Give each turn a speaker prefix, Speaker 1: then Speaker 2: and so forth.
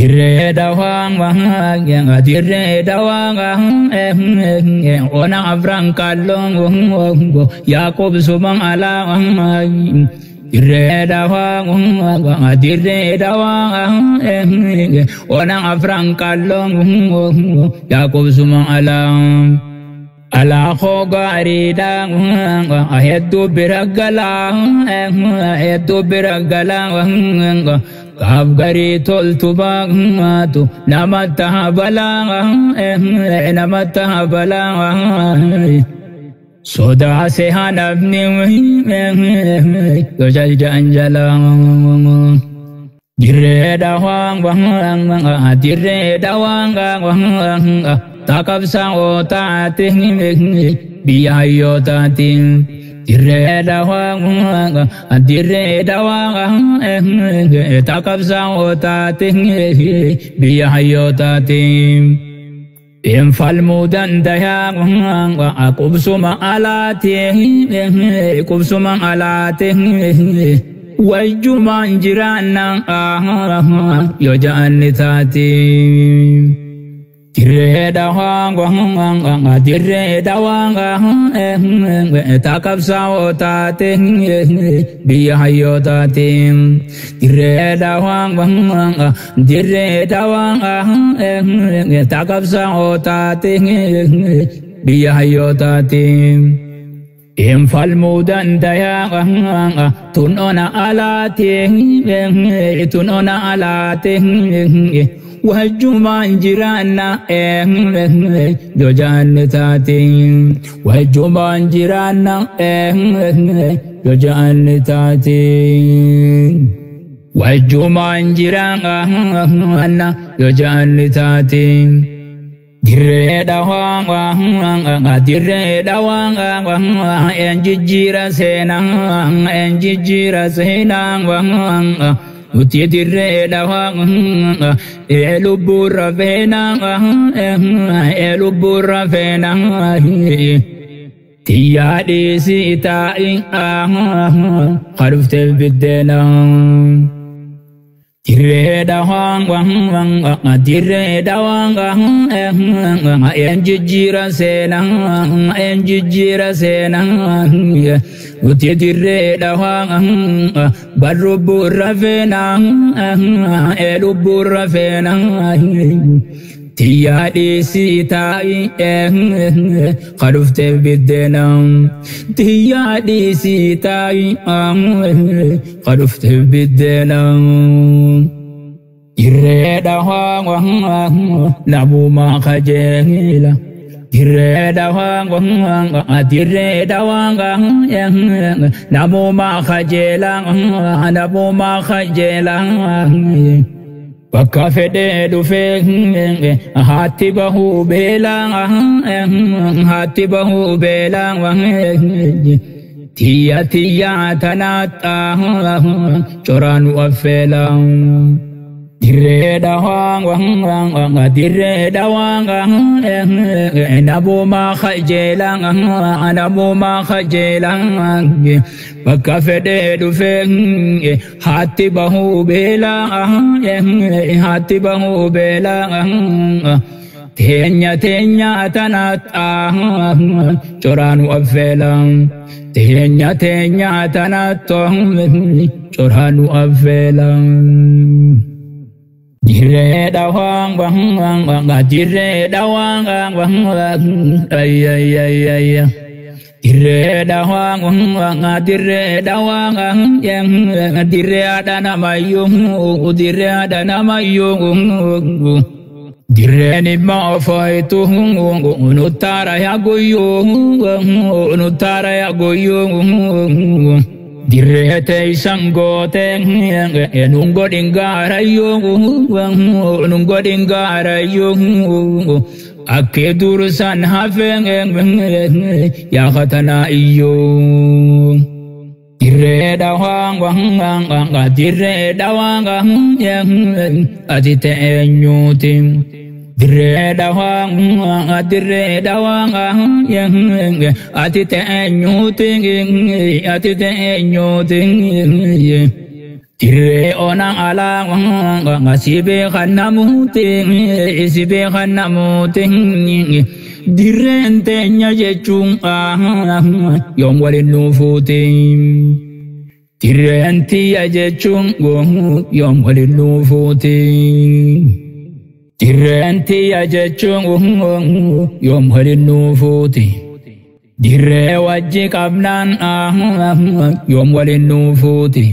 Speaker 1: Dirree dawaa dirree dawaa ona afran kalloo Yaaqoob suma alaa. Dirree dawaa dirree dawaa ona afran kalloo Yaaqoob suma alaa. Alaa koo gaariidha hedduu bira galaa hedduu bira galaa. Gaaf garii toltu baatu namatti habalaa namatti habalaa. Sodaase hanafni yoo jajjaan jalaa. Dirree dawaa dirree dawaa taqabsa'oo taate biyya hayyootaati. Dirree dawaa dirree dawaa taqabsa'oo taate biyya hayyootaati. Infalmuu dandayaa qubsuma alaati qubsuma alaati. Wajjumaan jiraanna yoo ja'anni taati. Dirree dawaa dirree dawaa taqabsa'oo taate biyya hayyootaati. Dirree dawaa dirree dawaa taqabsa'oo taate biyya hayyootaati. Infalmuu dandayaa tun ona alaati tun ona alaati. Wajjumaan jiraanna yoo ja'anni taate. Wajjumaan jiraanna yoo ja'anni taate. Wajjumaan jiraanna yoo ja'anni taate. Dirree dawaa dirree dawaa een jijjiira seenaa een jijjiira seenaa. Nuti dirree dawaa ee lubbuurra feenaa ee lubbuurra feenaa. Tiyyaa dhiisii taa'i kadhuftee biddeenaa. Dirree dawaa dirree dawaa een jijjiira seenaa een jijjiira seenaa. Nuti dirree dawaa bar lubbuurra feenaa ee lubbuurra feenaa. Tiyyaa dhiisii taa'i kadhuftee biddeenaa. Tiyyaa dhiisii taa'i kadhuftee biddeenaa. Dirree dawaa namumaa kajeela. Dirree dawaa dirree dawaa namumaa kajeela namumaa kajeela. Bakka fedhee dhufee haatti bahuu beelaa haatti bahuu beelaa. Tiyya tiyya tanaattaa coraanu affeelaa. Dirree dawaa dirree dawaa namumaa kajeelaa namumaa kajeelaa. Bakka fedhee dhufee haatti bahuu beelaa haatti bahuu beelaa. Teenya teenya tanaattaa coraanu affeelaa. Teenya teenya tanaattaa coraanu affeelaa. Dirree dawaa dirree dawaa ayyayyayya. Dirree dawaa dirree dawaa dirree haadha namayyuu dirree haadha namayyuu. Dirreen immoo fooyitu nuttaara yaa guyyuu nuttaara yaa guyyuu. Dirree teessan gootee nun godhin gaarayyuu nun godhin gaarayyuu. Akka dursan hafee yaa katanaa iyyuu. Dirree dawaa dirree dawaa ati ta'eenyuuti. Dirree dawaa dirree dawaa ati ta'eenyuuti ati ta'eenyuuti. Dirree ona alaa si beekan namuuti si beekan namuuti dirreen teenya jechuun yoom waliin nuufuuti. Dirreen tiyya jechuun yoom waliin nuufuuti. Dirreen tiyya jechuun yoom waliin nuufuuti. Dirree wajji qabnaan yoom waliin nuufuuti.